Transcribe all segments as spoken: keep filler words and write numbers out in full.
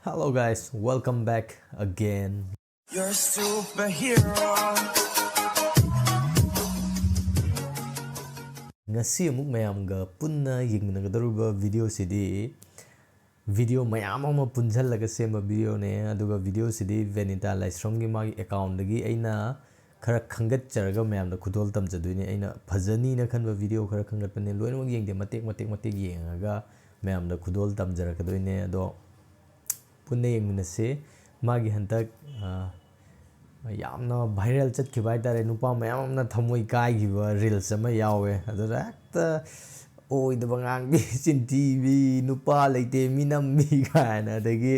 Hello guys, welcome back again. You're a superhero. ꯉꯁꯤ ꯑꯃꯨꯛ ꯃꯌꯥꯝꯒ ꯄꯨꯟꯅ ꯌꯦꯡꯃꯤꯟꯅꯒꯗꯧꯔꯤꯕ ꯚꯤꯗꯤꯑꯣꯁꯤꯗꯤ ꯚꯤꯗꯤꯑꯣ ꯃꯌꯥꯝ ꯑꯃ ꯄꯨꯟꯁꯤꯜꯂꯒ ꯁꯦꯝꯕ ꯚꯤꯗꯤꯑꯣꯅꯦ꯫ ꯑꯗꯨꯒ ꯚꯤꯗꯤꯑꯣꯁꯤꯗꯤ ꯚꯦꯅꯤꯇꯥ ꯂꯥꯏꯁ꯭ꯔꯝꯒꯤ ꯃꯥꯒꯤ ꯑꯦꯀꯥꯎꯟꯗꯒꯤ ꯑꯩꯅ ꯈꯔ ꯈꯟꯒꯠꯆꯔꯒ ꯃꯌꯥꯝꯗ ꯈꯨꯗꯣꯜ ꯇꯝꯖꯗꯣꯏꯅꯦ꯫ ꯑꯩꯅ ꯐꯖꯅꯤꯅ ꯈꯟꯕ ꯚꯤꯗꯤꯑꯣ ꯈꯔ ꯈꯟꯒꯠꯄꯅꯦ꯫ ꯂꯣꯏꯅꯃꯛ ꯌꯦꯡꯗꯦ, ꯃꯇꯦꯛ ꯃꯇꯦꯛ ꯃꯇꯦꯛ ꯌꯦꯡꯉꯒ ꯃꯌꯥꯝꯗ ꯈꯨꯗꯣꯜ ꯇꯝꯖꯔꯛꯀꯗꯣꯏꯅꯦ꯫ ꯑꯗꯣ ꯄꯨꯟꯅ ꯌꯦꯡꯃꯤꯟꯅꯁꯤ꯫ ꯃꯥꯒꯤ ꯍꯟꯗꯛ, ꯑ, ꯌꯥꯝꯅ ꯚꯥꯏꯔꯦꯜ ꯆꯠꯈꯤꯕ ꯍꯥꯏꯇꯥꯔꯦ, ꯅꯨꯄꯥ ꯃꯌꯥꯝ ꯑꯃꯅ ꯊꯃꯣꯏ ꯀꯥꯏꯈꯤꯕ ꯔꯤꯜꯁ ꯑꯃ ꯌꯥꯎꯋꯦ꯫ ꯑꯗꯨꯗ ꯍꯦꯛꯇ ꯑꯣꯏꯗꯕ ꯉꯥꯡꯕꯤ, ꯆꯤꯟꯊꯤꯕꯤ, ꯅꯨꯄꯥ ꯂꯩꯇꯦ, ꯃꯤꯅꯝꯕꯤ ꯀꯥꯏꯅ, ꯑꯗꯒꯤ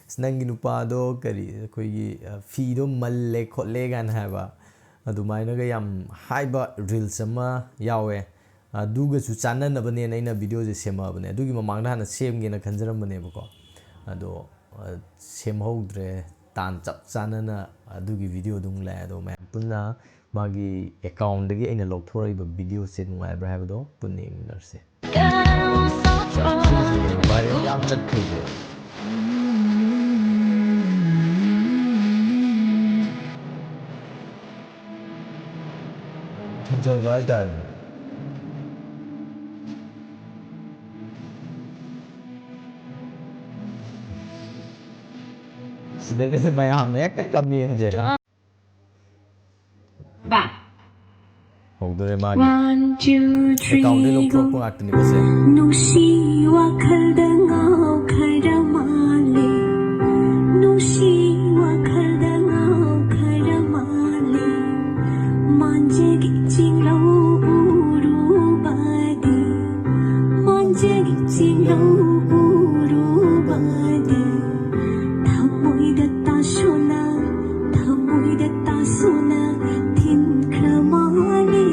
"ꯑꯁ, ꯅꯪꯒꯤ ꯅꯨꯄꯥꯗꯣ ꯀꯔꯤ, ꯑꯩꯈꯣꯏꯒꯤ, ꯑ, ꯐꯤꯗꯣ ꯃꯜꯂꯦ ꯈꯣꯠꯂꯦ" ꯀꯥꯏꯅ ꯍꯥꯏꯕ, ꯑꯗꯨꯃꯥꯏꯅꯒ ꯌꯥꯝ ꯍꯥꯏꯕ ꯔꯤꯜꯁ ꯑꯃ ꯌꯥꯎꯋꯦ꯫ ꯑꯗꯨꯒꯁꯨ ꯆꯥꯟꯅꯅꯕꯅꯦꯅ ꯑꯩꯅ ꯚꯤꯗꯤꯑꯣꯁꯦ ꯁꯦꯝꯃꯛꯑꯕꯅꯦ꯫ ꯑꯗꯨꯒꯤ ꯃꯃꯥꯡꯗ ꯍꯥꯟꯅ ꯁꯦꯝꯒꯦꯅ ꯈꯟꯖꯔꯝꯕꯅꯦꯕꯀꯣ, ꯑꯗꯣ, ꯑ, ꯁꯦꯝꯍꯧꯗ꯭ꯔꯦ꯫ ꯇꯥꯟ ꯆꯞ ꯆꯥꯟꯅꯅ ꯑꯗꯨꯒꯤ ꯚꯤꯗꯤꯑꯣꯗꯨ ꯑꯃꯨꯛ ꯂꯥꯛꯑꯦ꯫ ꯑꯗꯣ ꯃꯌꯥꯝ ꯄꯨꯟꯅ ꯃꯥꯒꯤ ꯑꯦꯀꯥꯎꯟꯗꯒꯤ ꯑꯩꯅ ꯂꯧꯊꯣꯔꯛꯏꯕ ꯚꯤꯗꯤꯑꯣꯁꯦ ꯅꯨꯡꯉꯥꯏꯕ꯭ꯔꯥ ꯍꯥꯏꯕꯗꯣ ꯄꯨꯟꯅ ꯌꯦꯡꯃꯤꯟꯅꯔꯁꯦ꯫ ꯚꯥꯏꯔꯦꯜ ꯌꯥꯝ ꯆꯠꯈ꯭ꯔꯤꯁꯦ꯫ ꯐꯖꯕ ꯍꯥꯏꯇꯥꯔꯦ꯫ ꯁꯤꯗꯒꯤꯁꯦ ꯃꯌꯥꯝꯅ ꯍꯦꯛꯇ ꯀꯃꯦꯟꯁꯦ꯫ ꯍꯧꯗꯣꯔꯦ ꯃꯥꯒꯤ ꯑꯦꯀꯥꯎꯟꯗꯩ ꯂꯧꯊꯣꯔꯛꯄ ꯉꯥꯛꯇꯅꯤꯀꯣ ꯁꯦ꯫ ꯅꯨꯡꯁꯤ ꯋꯥꯈꯜꯗ ꯉꯥꯎꯈ꯭ꯔ ꯃꯥꯜꯂꯦ, ꯅꯨꯡꯁꯤ ꯋꯥꯈꯜꯗ ꯉꯥꯎꯈ꯭ꯔ ꯃꯥꯜꯂꯦ, ꯃꯥꯟꯖꯒꯤ ꯆꯤꯡꯂꯧ ꯎꯔꯨꯕꯗꯤ, ꯃꯥꯟꯖꯒꯤ ꯆꯤꯡꯂꯧ ꯎꯔꯨꯕꯗꯤ, ꯊꯃꯣꯏꯗ ꯇꯥꯁꯣꯅ, ꯊꯃꯣꯏꯗ ꯇꯥꯁꯣꯅ ꯊꯤꯟꯈ꯭ꯔ ꯃꯥꯜꯂꯦ,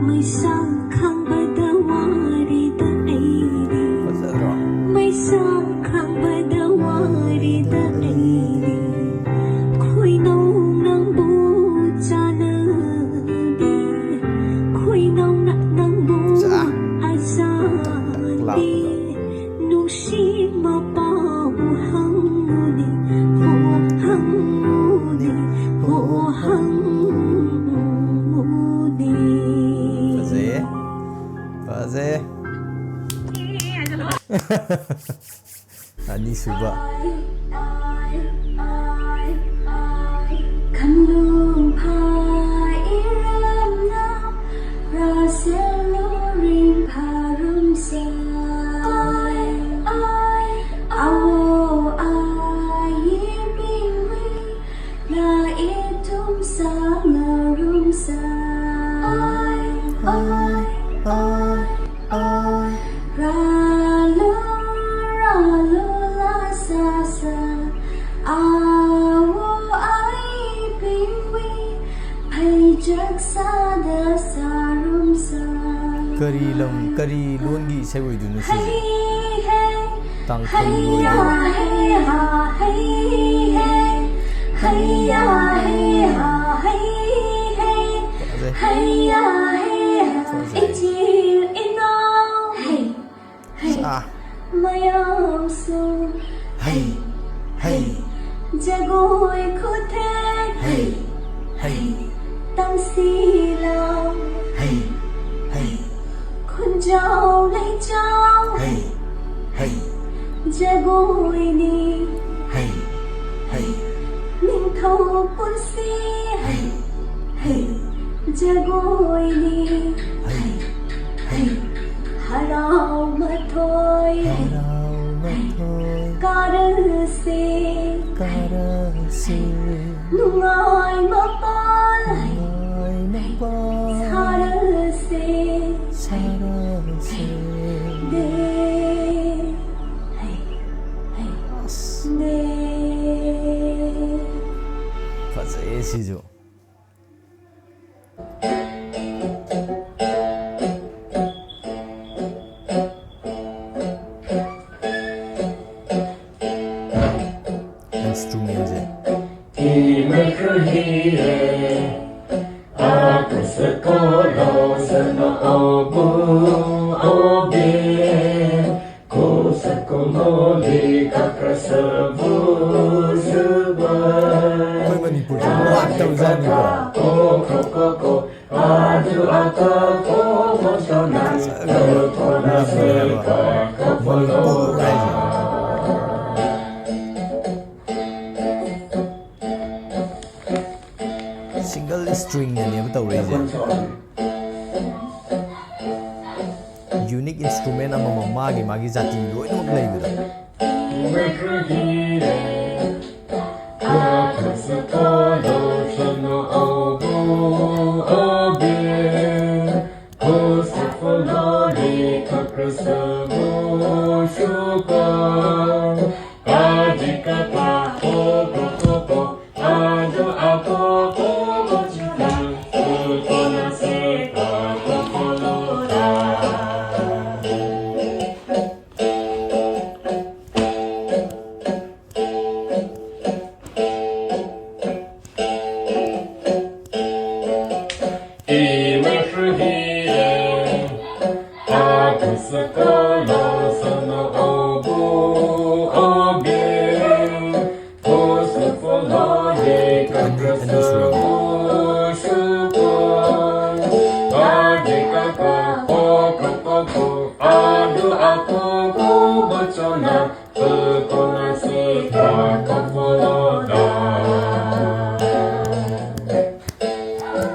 ꯃꯩꯁꯥ ꯈꯥꯡꯕꯗ ꯋꯥꯔꯦꯗ ꯑꯩꯗꯤ꯫ ꯐꯖꯗ꯭ꯔꯣ? ꯑꯅꯤꯁꯨꯕ꯫ ꯈꯪꯂꯨꯡ ꯐꯥ ꯏꯔꯝꯅ ꯔꯥꯁꯦꯜꯂꯨ ꯔꯤꯡ ꯐꯥꯔꯨꯝꯁꯥꯏ꯫ ꯑꯥꯏ, ꯑꯥꯏ, ꯑꯥꯏ, ꯑꯥꯏ, ꯌꯦꯡꯕꯤꯡꯂꯤ ꯂꯥ ꯏꯇꯨꯝ ꯁꯥ ꯉꯔꯨꯝꯁꯥꯏ꯫ ꯑꯥꯏ, ꯑꯥꯏ, ꯑꯥꯏ, ꯑꯥꯏ꯫ ꯔꯥꯂꯨ, ꯔꯥꯂꯨ ꯂꯥ ꯁꯥ ꯁꯥ꯫ ꯑꯥꯋꯣ ꯑꯥꯏ ꯄꯤꯡꯋꯤ ꯐꯩꯖꯛ ꯁꯥꯗ ꯁꯥꯔꯨꯝ ꯁꯥ꯫ ꯀꯔꯤ ꯂꯝ, ꯀꯔꯤ ꯂꯣꯟꯒꯤ ꯏꯁꯩ ꯑꯣꯏꯗꯣꯏꯅꯣ ꯁꯤꯁꯦ? ꯍꯩ ꯍꯩ꯫ ꯇꯥꯡꯈꯨꯜ ꯍꯩꯌꯥ ꯑꯣꯏꯗꯣꯏꯔꯣ? ꯍꯩ ꯍꯥ ꯍꯩ ꯍꯩ꯫ ꯍꯩꯌꯥ ꯍꯩ ꯍꯥ ꯍꯩ ꯍꯩ꯫ ꯐꯖꯩ꯫ ꯍꯩꯌꯥ ꯍꯩ ꯍꯥ꯫ ꯐꯖꯩ꯫ ꯏꯆꯤꯜ ꯏꯅꯥꯎ꯫ ꯍꯩ꯫ ꯍꯩ꯫ ꯑꯥ꯫ ꯃꯌꯥꯝꯁꯨ꯫ ꯍꯩ, ꯍꯩ꯫ ꯖꯒꯣꯏ ꯈꯨꯊꯦꯛ꯫ ꯍꯩ, ꯍꯩ꯫ ꯇꯝꯁꯤꯂꯥꯎ꯫ ꯍꯩ, ꯍꯩ꯫ ꯈꯨꯟꯖꯥꯎ ꯂꯩꯆꯥꯎ꯫ ꯍꯩ, ꯍꯩ꯫ ꯖꯒꯣꯏꯅꯤ꯫ ꯍꯩ, ꯍꯩ꯫ ꯅꯤꯡꯊꯧ ꯄꯨꯟꯁꯤ꯫ ꯍꯩ, ꯍꯩ꯫ ꯖꯒꯣꯏꯅꯤ꯫ ꯍꯩ, ꯍꯩ꯫ ꯍꯔꯥꯎ ꯃꯊꯣꯏ꯫ ꯍꯔꯥꯎ ꯃꯊꯣꯏ꯫ ꯀꯥꯔꯁꯦ꯫ ꯀꯥꯔꯁꯦ꯫ ꯅꯨꯡꯉꯥꯏ ꯃꯄꯥꯜ꯫ ꯅꯨꯡꯉꯥꯏ ꯃꯄꯥꯜ꯫ ꯁꯥꯔꯁꯦ꯫ ꯁꯥꯔꯁꯦ꯫ ꯗꯦ꯫ ꯍꯩ꯫ ꯍꯩ꯫ ꯑꯁ꯫ ꯗꯦ꯫ ꯐꯖꯩꯌꯦ ꯁꯤꯁꯨ꯫ Instrument ꯁꯦ꯫ ꯑꯩꯈꯣꯏ ꯃꯅꯤꯄꯨꯔꯁꯦ ꯋꯥꯠꯇꯕꯖꯥꯠꯅꯤꯀꯣ꯫ ꯐꯖꯅ ꯎꯔꯝꯃꯦ ꯍꯥꯏꯕ꯫ ꯃꯅꯤꯄꯨꯔ stringꯅꯅꯦꯕ ꯇꯧꯔꯛꯏꯁꯦ꯫ Unique instrument ꯑꯃꯃꯝ, ꯃꯥꯒꯤ ꯃꯥꯒꯤ ꯖꯥꯇꯤ ꯂꯣꯏꯅꯃꯛ ꯂꯩꯕꯗꯣ꯫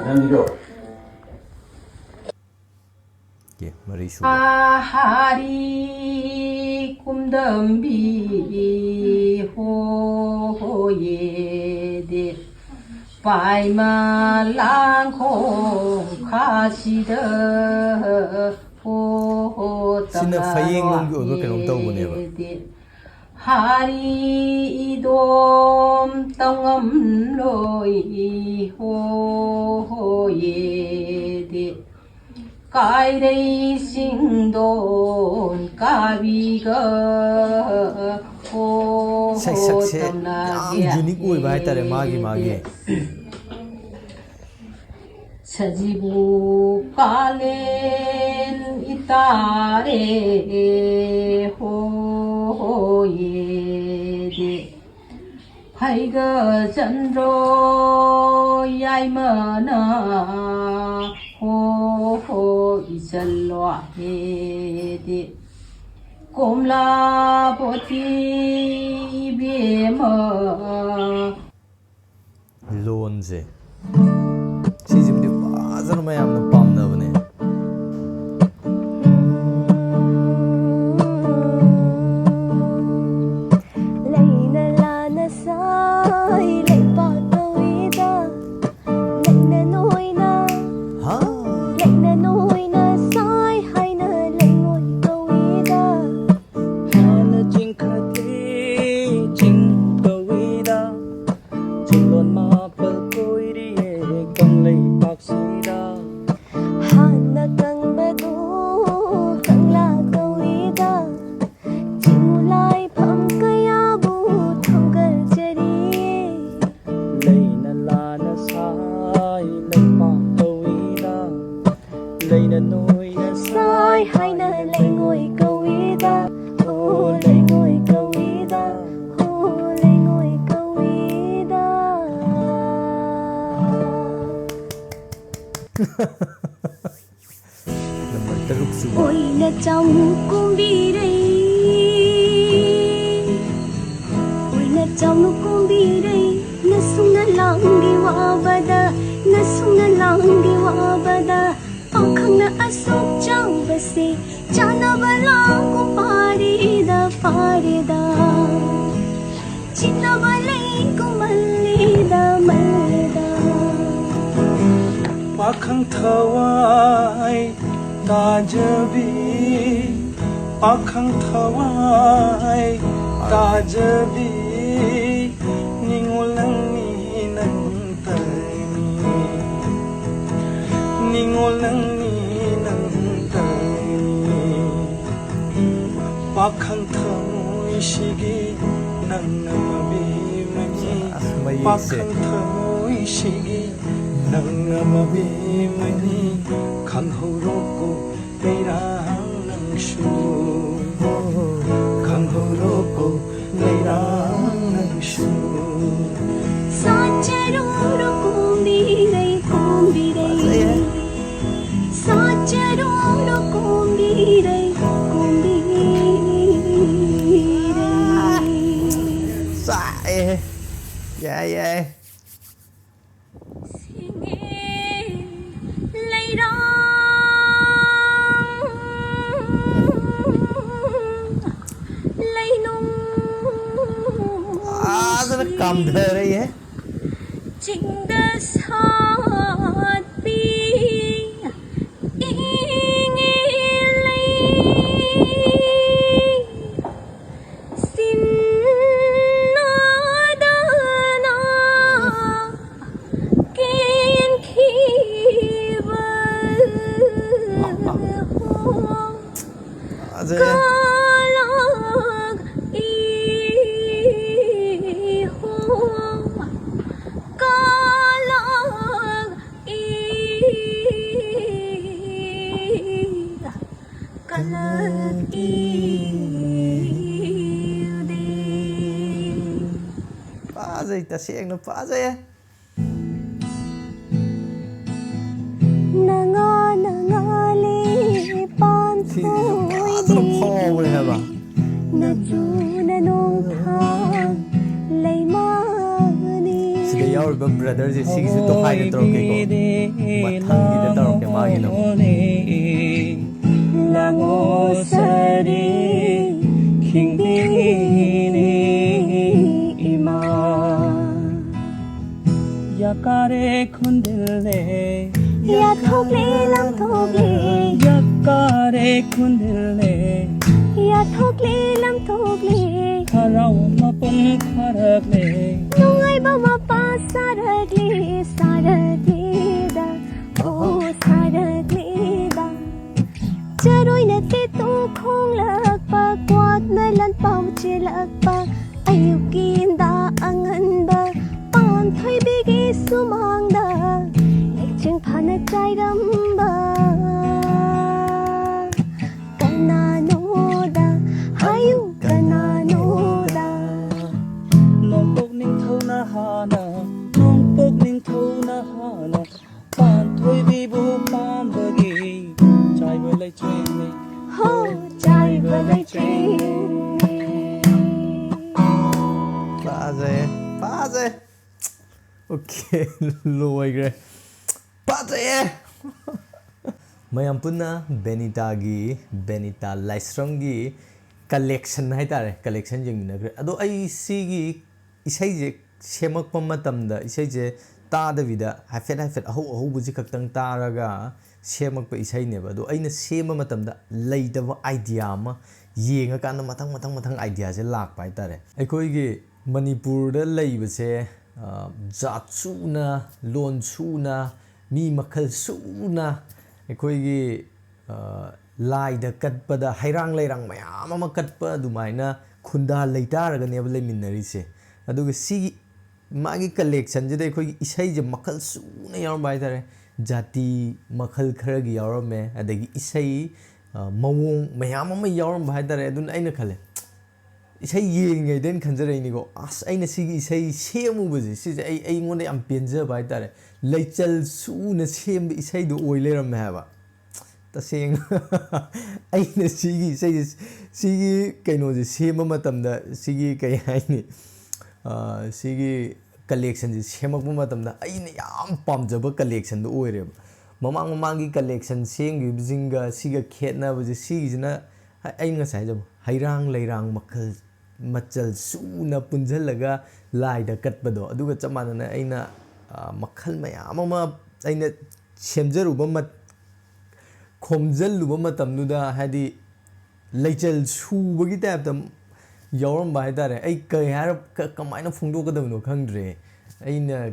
ꯅꯪꯒꯤꯗꯣ꯫ ꯀꯦ, ꯃꯔꯤ ꯁꯨꯕ꯫ ꯑꯍꯥꯔꯤ ꯀꯨꯝꯗꯝꯕꯤ ꯍꯣꯌꯦꯗꯦ, ꯄꯥꯏꯃ ꯂꯥꯡꯈꯣꯡ ꯈꯥꯁꯤꯗ ꯍꯣ ꯍꯣ ꯁꯤꯅ ꯐꯌꯦꯡꯂꯣꯝꯒꯤ ꯑꯣꯏꯕ ꯀꯩꯅꯣꯝ ꯇꯧꯕꯅꯦꯕ꯫ ꯇꯝꯅꯔꯣ ꯍꯥꯔꯤ ꯏꯗꯣꯝ ꯇꯧꯉꯝꯂꯣꯏ ꯍꯣ ꯍꯣꯌꯦꯗꯦ, ꯀꯥꯏꯔꯩ ꯆꯤꯡꯗꯣꯟ ꯀꯥꯕꯤꯒ ꯍꯣ ꯍꯣ ꯁꯩꯁꯛꯁꯦ ꯌꯥꯝ ꯇꯧꯅꯒꯦ unique ꯑꯣꯏꯕ ꯍꯥꯏꯇꯥꯔꯦ, ꯃꯥꯒꯤ, ꯃꯥꯒꯤ꯫ ꯁꯖꯤꯕꯨ ꯀꯥꯂꯦꯟ ꯏꯇꯥꯔꯦ ꯍꯣꯌꯦꯗꯦ, ꯐꯩꯒ ꯆꯟꯗ꯭ꯔꯣ ꯌꯥꯏꯃꯅ ꯍꯣ ꯍꯣ ꯏꯆꯜꯂꯣ ꯍꯦꯗꯦ, ꯀꯣꯝꯂꯥ ꯄꯣꯊꯤ ꯏꯕꯦꯝꯃ꯫ ꯂꯣꯟꯁꯦ꯫ ꯃꯌꯥꯝꯅ ꯄꯥꯝꯅꯕꯅꯦ꯫ ꯂꯩꯅ ꯂꯥꯅ ꯁꯥꯏ ꯂꯩꯄꯥꯛ ꯀꯧꯏꯗ, ꯂꯩꯅ ꯅꯣꯏꯅ, ꯍꯥ? ꯂꯩꯅ ꯅꯣꯏꯅ ꯁꯥꯏ ꯍꯥꯏꯅ ꯂꯩꯉꯣꯏ ꯀꯧꯏꯗ꯫ ꯍꯥꯟꯅ ꯆꯤꯡꯈꯠꯂꯤ ꯆꯤꯡ ꯀꯧꯏꯗ, ꯆꯤꯡꯂꯣꯟ ꯃꯥꯄꯜ ꯀꯣꯏꯔꯤꯌꯦ ꯀꯪꯂꯩꯄꯥꯛꯁꯤꯗ꯫ ꯍꯥꯟꯅ ꯀꯪꯕꯗꯨ ꯀꯪꯂꯥ ꯀꯧꯏꯗ, ꯆꯤꯡ ꯂꯥꯏꯐꯝ ꯀꯌꯥꯕꯨ ꯊꯧꯒꯠꯆꯔꯤꯌꯦ꯫ ꯂꯩꯅ ꯂꯥꯅ ꯁꯥꯏ ꯂꯩꯄꯥꯛ ꯀꯧꯏꯗ, ꯂꯩꯅ ꯅꯣꯏꯅ ꯁꯥꯏ ꯍꯥꯏꯅ ꯂꯩꯉꯣꯏ ꯀꯧꯏꯗ, ꯑꯣ ꯂꯩꯉꯣꯏ ꯀꯧꯏꯗ, ꯑꯣ ꯂꯩꯉꯣꯏ ꯀꯧꯏꯗ꯫ ꯅꯝꯕꯔ ꯇꯔꯨꯛ ꯁꯨꯕ꯫ ꯑꯣꯏꯅ ꯆꯥꯎꯅ ꯀꯨꯝꯕꯤꯔꯩ, ꯑꯣꯏꯅ ꯆꯥꯎꯅ ꯀꯨꯝꯕꯤꯔꯩ, ꯅꯁꯨꯡꯅ ꯂꯥꯡꯒꯤ ꯋꯥꯕꯗ, ꯅꯁꯨꯡꯅ ꯂꯥꯡꯒꯤ ꯋꯥꯕꯗ, ꯄꯥꯈꯪꯅ ꯑꯁꯨꯛ ꯆꯥꯎꯕꯁꯦ, ꯆꯥꯅꯕ ꯂꯥꯡꯒꯨ ꯄꯥꯔꯤꯗ ꯄꯥꯔꯤꯗ꯫ ꯆꯤꯡꯅꯕ ꯂꯩ ꯀꯨꯝꯍꯜꯂꯤꯗ ꯃꯜꯂꯤꯗ꯫ ꯄꯥꯈꯪ ꯊꯋꯥꯏ ꯇꯥꯖꯕꯤ, ꯄꯥꯈꯪ ꯊꯋꯥꯏ ꯇꯥꯖꯕꯤ, ꯅꯤꯡꯉꯣꯜ ꯅꯪꯅꯤ ꯅꯪꯇꯅꯤ, ꯅꯤꯡꯉꯣꯜ ꯅꯪꯅꯤ ꯅꯪꯇꯅꯤ꯫ ꯄꯥꯈꯪ ꯊꯃꯣꯏꯁꯤꯒꯤ ꯅꯪꯅ ꯃꯕꯦꯝꯃꯅꯤ꯫ ꯑꯁ, ꯃꯌꯦꯛꯁꯦ꯫ ꯄꯥꯈꯪ ꯊꯃꯣꯏꯁꯤꯒꯤ ꯅꯪꯅ ꯃꯕꯦꯝꯃꯅꯤ꯫ ꯈꯪꯍꯧꯔꯣꯀꯣ ꯂꯩꯔꯥꯡ ꯅꯪꯁꯨ, ꯈꯪꯍꯧꯔꯣꯀꯣ ꯂꯩꯔꯥꯡ ꯅꯪꯁꯨ꯫ ꯁꯥꯠꯆꯔꯨꯔꯣ ꯀꯣꯝꯕꯤꯔꯩ ꯀꯣꯝꯕꯤꯔꯩ꯫ ꯐꯖꯩꯍꯦ꯫ ꯁꯥꯠꯆꯔꯨꯔꯣ ꯀꯣꯝꯕꯤꯔꯩ ꯀꯣꯝꯕꯤꯔꯩ꯫ ꯆꯥꯛꯑꯦꯍꯦ꯫ ꯌꯥꯏ, ꯌꯥꯏ꯫ ꯁꯤꯡꯉꯦ ꯐꯖꯅ ꯀꯥꯝꯊꯔꯛꯏꯍꯦ꯫ ꯆꯤꯡꯗ ꯁꯥꯠꯄꯤ ꯏꯪꯉꯤ ꯂꯩ ꯁꯤꯟꯅꯗꯅ ꯀꯦꯟꯈꯤꯕ ꯍꯣ꯫ ꯐꯖꯩꯌꯦ꯫ ꯀꯂꯛꯏ ꯍꯣ꯫ ꯀꯂꯛꯏ ꯀꯂꯛꯏ ꯗꯦ꯫ ꯐꯖꯩ, ꯇꯁꯦꯡꯅ ꯐꯖꯩꯌꯦ꯫ ꯅꯉꯥ ꯅꯉꯥꯂꯦ ꯁꯤꯁꯤꯁꯨ ꯐꯖꯅ ꯄꯥꯟꯊꯣꯏꯕꯤ꯫ ꯐꯥꯎꯈ꯭ꯔꯦ ꯍꯥꯏꯕ꯫ ꯅꯆꯨꯅ ꯅꯣꯡꯊꯥꯡ ꯂꯩꯃꯥꯅꯤ꯫ ꯁꯤꯗ ꯌꯥꯎꯔꯤꯕ brotherꯁꯦ ꯁꯤꯒꯤꯁꯨ ꯇꯣꯈꯥꯏꯅ ꯇꯧꯔꯛꯀꯦꯀꯣ꯫ ꯃꯊꯪꯒꯤꯗ ꯇꯧꯔꯛꯀꯦ ꯃꯥꯒꯤꯅ ꯑꯃꯨꯛ꯫ ꯂꯥꯡꯉꯣ ꯁꯥꯔꯤ ꯈꯤꯡꯕꯤꯅꯤ ꯏꯃꯥ꯫ ꯌꯥꯀꯥꯔꯦ ꯈꯨꯟꯗꯤꯜꯂꯦ꯫ ꯌꯥꯊꯣꯛꯂꯦ ꯂꯥꯡꯊꯣꯛꯂꯦ꯫ ꯌꯥꯀꯥꯔꯦ ꯈꯨꯟꯗꯤꯜꯂꯦ꯫ ꯌꯥꯊꯣꯛꯂꯦ ꯂꯥꯡꯊꯣꯛꯂꯦ꯫ ꯍꯔꯥꯎ ꯃꯄꯨꯡ ꯐꯥꯔꯛꯂꯦ꯫ ꯅꯨꯡꯉꯥꯏꯕ ꯃꯄꯥ ꯁꯥꯔꯛꯂꯦ, ꯁꯥꯔꯛꯂꯦꯗ, ꯑꯣ ꯁꯥꯔꯛꯂꯦꯗ꯫ ꯆꯔꯣꯏꯅ ꯇꯦꯇꯨ ꯈꯣꯡꯂꯛꯄ, ꯀ꯭ꯋꯥꯛꯅ ꯂꯥꯟꯄꯥꯎ ꯆꯦꯜꯂꯛꯄ, ꯑꯌꯨꯛꯀꯤ ꯏꯟꯗꯥ ꯑꯉꯟꯕ, ꯄꯥꯟꯊꯣꯏꯕꯤꯒꯤ ꯁꯨꯃꯥꯡꯗ ꯂꯩꯆꯤꯡ ꯐꯥꯅ ꯆꯥꯏꯔꯝꯕ꯫ ꯀꯅꯥꯅꯣꯗ ꯍꯥꯏꯌꯨ, ꯀꯅꯥꯅꯣꯗ? ꯅꯣꯡꯄꯣꯛ ꯅꯤꯡꯊꯧꯅ ꯍꯥꯟꯅ, ꯅꯣꯡꯄꯣꯛ ꯅꯤꯡꯊꯧꯅ ꯍꯥꯟꯅ, ꯄꯥꯟꯊꯣꯏꯕꯤꯕꯨ ꯄꯥꯝꯕꯒꯤ ꯆꯥꯏꯕ ꯂꯩꯆꯤꯡꯅꯤ꯫ ꯍꯣ, ꯆꯥꯏꯕ ꯂꯩꯆꯤꯡꯅꯤ꯫ ꯐꯖꯩ, ꯐꯖꯩ꯫ Okay, ꯂꯣꯏꯈ꯭ꯔꯦ꯫ ꯐꯖꯩꯌꯦ꯫ ꯃꯌꯥꯝ ꯄꯨꯟꯅ ꯕꯦꯅꯤꯇꯥꯒꯤ, ꯕꯦꯅꯤꯇꯥ ꯂꯥꯏꯁ꯭ꯔꯝꯒꯤ collection ꯍꯥꯏꯇꯥꯔꯦ, collection ꯌꯦꯡꯃꯤꯟꯅꯈ꯭ꯔꯦ꯫ ꯑꯗꯣ ꯑꯩ ꯁꯤꯒꯤ ꯏꯁꯩꯁꯦ ꯁꯦꯝꯃꯛꯄ ꯃꯇꯝꯗ ꯏꯁꯩꯁꯦ ꯇꯥꯗꯕꯤꯗ ꯍꯥꯏꯐꯦꯠ ꯍꯥꯏꯐꯦꯠ ꯑꯍꯧ ꯑꯍꯧꯕꯁꯤ ꯈꯛꯇꯪ ꯇꯥꯔꯒ ꯁꯦꯝꯃꯛꯄ ꯏꯁꯩꯅꯦꯕ꯫ ꯑꯗꯣ ꯑꯩꯅ ꯁꯦꯝꯕ ꯃꯇꯝꯗ ꯂꯩꯇꯕ ꯑꯥꯏꯗꯤꯌꯥ ꯑꯃ ꯌꯦꯡꯉꯀꯥꯟꯗ ꯃꯊꯪ ꯃꯊꯪ ꯃꯊꯪ ꯑꯥꯏꯗꯤꯌꯥꯁꯦ ꯂꯥꯛꯄ ꯍꯥꯏꯇꯥꯔꯦ꯫ ꯑꯩꯈꯣꯏꯒꯤ ꯃꯅꯤꯄꯨꯔꯗ ꯂꯩꯕꯁꯦ, ꯑ, ꯖꯥꯠ ꯁꯨꯅ, ꯂꯣꯟ ꯁꯨꯅ, ꯃꯤ ꯃꯈꯜ ꯁꯨꯅ ꯑꯩꯈꯣꯏꯒꯤ, ꯑ, ꯂꯥꯏꯗ ꯀꯠꯄꯗ ꯍꯩꯔꯥꯡ ꯂꯩꯔꯥꯡ ꯃꯌꯥꯝ ꯑꯃ ꯀꯠꯄ ꯑꯗꯨꯃꯥꯏꯅ ꯈꯨꯟꯗꯥ ꯂꯩꯇꯥꯔꯒꯅꯦꯕ ꯂꯩꯃꯤꯟꯅꯔꯤꯁꯦ꯫ ꯑꯗꯨꯒ ꯁꯤꯒꯤ ꯃꯥꯒꯤ ꯀꯂꯦꯛꯁꯟꯁꯤꯗ ꯑꯩꯈꯣꯏꯒꯤ ꯏꯁꯩꯁꯦ ꯃꯈꯜ ꯁꯨꯅ ꯌꯥꯎꯔꯝꯕ ꯍꯥꯏꯇꯥꯔꯦ꯫ ꯖꯥꯇꯤ ꯃꯈꯜ ꯈꯔꯒꯤ ꯌꯥꯎꯔꯝꯃꯦ, ꯑꯗꯒꯤ ꯏꯁꯩ, ꯑ, ꯃꯑꯣꯡ ꯃꯌꯥꯝ ꯑꯃ ꯌꯥꯎꯔꯝꯕ ꯍꯥꯏꯇꯥꯔꯦ꯫ ꯑꯗꯨꯅ ꯑꯩꯅ ꯈꯜꯂꯦ, ꯏꯁꯩ ꯌꯦꯡꯉꯤꯉꯩꯗ ꯑꯩꯅ ꯈꯟꯖꯔꯛꯏꯅꯤꯀꯣ, "ꯑꯁ, ꯑꯩꯅ ꯁꯤꯒꯤ ꯏꯁꯩ ꯁꯦꯝꯃꯨꯕꯁꯦ, ꯁꯤꯁꯦ ꯑꯩ, ꯑꯩꯉꯣꯟꯗ ꯌꯥꯝ ꯄꯦꯟꯖꯕ ꯍꯥꯏꯇꯥꯔꯦ꯫ ꯂꯩꯆꯜ ꯁꯨꯅ ꯁꯦꯝꯕ ꯏꯁꯩꯗꯣ ꯑꯣꯏ ꯂꯩꯔꯝꯃꯦ" ꯍꯥꯏꯕ꯫ ꯇꯁꯦꯡꯅ ꯑꯩꯅ ꯁꯤꯒꯤ ꯏꯁꯩꯁꯦ, ꯁꯤꯒꯤ ꯀꯩꯅꯣꯁꯦ ꯁꯦꯝꯕ ꯃꯇꯝꯗ, ꯁꯤꯒꯤ ꯀꯩ ꯍꯥꯏꯅꯤ, ꯑ, ꯁꯤꯒꯤ ꯀꯂꯦꯛꯁꯟꯁꯦ ꯁꯦꯝꯃꯛꯄ ꯃꯇꯝꯗ ꯑꯩꯅ ꯌꯥꯝ ꯄꯥꯝꯖꯕ ꯀꯂꯦꯛꯁꯟꯗꯣ ꯑꯣꯏꯔꯦꯕ꯫ ꯃꯃꯥꯡ ꯃꯃꯥꯡꯒꯤ ꯀꯂꯦꯛꯁꯟ ꯁꯦꯝꯈꯤꯕꯁꯤꯡꯒ ꯁꯤꯒ ꯈꯦꯠꯅꯕꯁꯦ, ꯁꯤꯒꯤꯁꯤꯅ ꯑꯩꯅ ꯉꯁꯥꯏ ꯍꯥꯏꯖꯕ ꯍꯩꯔꯥꯡ ꯂꯩꯔꯥꯡ ꯃꯈꯜ ꯃꯆꯜ ꯁꯨꯅ ꯄꯨꯟꯁꯤꯜꯂꯒ ꯂꯥꯏꯗ ꯀꯠꯄꯗꯣ, ꯑꯗꯨꯒ ꯆꯞ ꯃꯥꯟꯅꯅ ꯑꯩꯅ, ꯑ, ꯃꯈꯜ ꯃꯌꯥꯝ ꯑꯃ ꯑꯩꯅ ꯁꯦꯝꯖꯔꯨꯕ ꯃꯠ-, ꯈꯣꯝꯖꯤꯜꯂꯨꯕ ꯃꯇꯝꯗꯨꯗ, ꯍꯥꯏꯗꯤ, ꯂꯩꯆꯜ ꯁꯨꯕꯒꯤ ꯇꯥꯏꯞꯇ ꯌꯥꯎꯔꯝꯕ ꯍꯥꯏꯇꯥꯔꯦ꯫ ꯑꯩ ꯀꯩ ꯍꯥꯏꯔ-, ꯀ-, ꯀꯃꯥꯏꯅ ꯐꯣꯡꯗꯣꯛꯀꯗꯕꯅꯣ ꯈꯪꯗ꯭ꯔꯦ꯫ ꯑꯩꯅ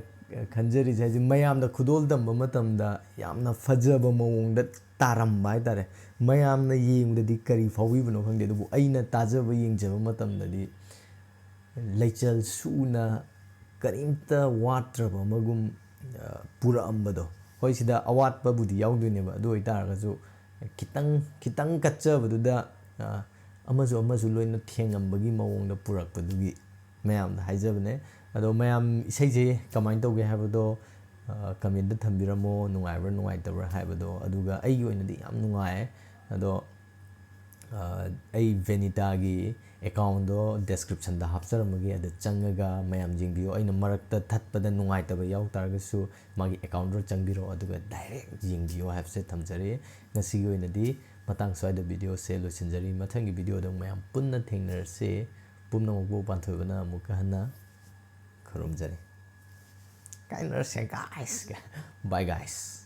ꯈꯟꯖꯔꯤꯁꯦ, ꯍꯥꯏꯗꯤ, ꯃꯌꯥꯝꯗ ꯈꯨꯗꯣꯜ ꯇꯝꯕ ꯃꯇꯝꯗ ꯌꯥꯝꯅ ꯐꯖꯕ ꯃꯑꯣꯡꯗ ꯇꯥꯔꯝꯕ ꯍꯥꯏꯇꯥꯔꯦ꯫ ꯃꯌꯥꯝꯅ ꯌꯦꯡꯕꯗꯗꯤ ꯀꯔꯤ ꯐꯥꯎꯕꯤꯕꯅꯣ ꯈꯪꯗꯦ, ꯑꯗꯨꯕꯨ ꯑꯩꯅ ꯇꯥꯖꯕ, ꯌꯦꯡꯖꯕ ꯃꯇꯝꯗꯗꯤ ꯂꯩꯆꯜ ꯁꯨꯅ ꯀꯔꯤꯝꯇ ꯋꯥꯠꯇ꯭ꯔꯕ ꯑꯃꯒꯨꯝ, ꯑ, ꯄꯨꯔꯛꯑꯝꯕꯗꯣ꯫ ꯍꯣꯏ, ꯁꯤꯗ ꯑꯋꯥꯠꯄꯕꯨꯗꯤ ꯌꯥꯎꯗꯣꯏꯅꯦꯕ, ꯑꯗꯨ ꯑꯣꯏꯇꯥꯔꯒꯁꯨ ꯈꯤꯇꯪ, ꯈꯤꯇꯪ ꯀꯠꯆꯕꯗꯨꯗ, ꯑ, ꯑꯃꯁꯨ ꯑꯃꯁꯨ ꯂꯣꯏꯅ ꯊꯦꯡꯉꯝꯕꯒꯤ ꯃꯑꯣꯡꯗ ꯄꯨꯔꯛꯄꯗꯨꯒꯤ ꯃꯌꯥꯝꯗ ꯍꯥꯏꯖꯕꯅꯦ꯫ ꯑꯗꯣ ꯃꯌꯥꯝ ꯏꯁꯩꯁꯦ ꯀꯃꯥꯏꯅ ꯇꯧꯒꯦ ꯍꯥꯏꯕꯗꯣ, ꯑ, ꯀꯃꯦꯟꯗ ꯊꯝꯕꯤꯔꯝꯃꯣ, ꯅꯨꯡꯉꯥꯏꯕ꯭ꯔꯥ ꯅꯨꯡꯉꯥꯏꯇꯕ꯭ꯔꯥ ꯍꯥꯏꯕꯗꯣ꯫ ꯑꯗꯨꯒ ꯑꯩꯒꯤ ꯑꯣꯏꯅꯗꯤ ꯌꯥꯝ ꯅꯨꯡꯉꯥꯏꯌꯦ꯫ ꯑꯗꯣ, ꯑ, ꯑꯩ ꯚꯦꯅꯤꯇꯥꯒꯤ ꯑꯦꯀꯥꯎꯟꯗꯣ ꯗꯦꯁꯀ꯭ꯔꯤꯞꯁꯟꯗ ꯍꯥꯞꯆꯔꯝꯃꯒꯦ, ꯑꯗ ꯆꯪꯉꯒ ꯃꯌꯥꯝ ꯌꯦꯡꯕꯤꯌꯨ꯫ ꯑꯩꯅ ꯃꯔꯛꯇ ꯊꯠꯄꯗ ꯅꯨꯡꯉꯥꯏꯇꯕ ꯌꯥꯎ ꯇꯥꯔꯒꯁꯨ ꯃꯥꯒꯤ ꯑꯦꯀꯥꯎꯟꯗꯣ ꯆꯪꯕꯤꯔꯣ, ꯑꯗꯨꯒ ꯗꯥꯏꯔꯦꯛ ꯌꯦꯡꯕꯤꯌꯨ ꯍꯥꯏꯕꯁꯦ ꯊꯝꯖꯔꯤ꯫ ꯉꯁꯤꯒꯤ ꯑꯣꯏꯅꯗꯤ ꯃꯇꯥꯡ ꯁ꯭ꯋꯥꯏꯗ ꯚꯤꯗꯤꯑꯣꯁꯦ ꯂꯣꯏꯁꯤꯟꯖꯔꯤ꯫ ꯃꯊꯪꯒꯤ ꯚꯤꯗꯤꯑꯣꯗ ꯃꯌꯥꯝ ꯄꯨꯟꯅ ꯊꯦꯡꯅꯔꯁꯦ꯫ ꯄꯨꯝꯅꯃꯛꯄꯨ ꯄꯥꯟꯊꯣꯏꯕꯅ ꯑꯃꯨꯛꯀ ꯍꯟꯅ ꯈꯨꯔꯨꯝꯖꯔꯤ꯫ ꯀꯥꯏꯅꯔꯁꯦ guys꯫ Bye guys꯫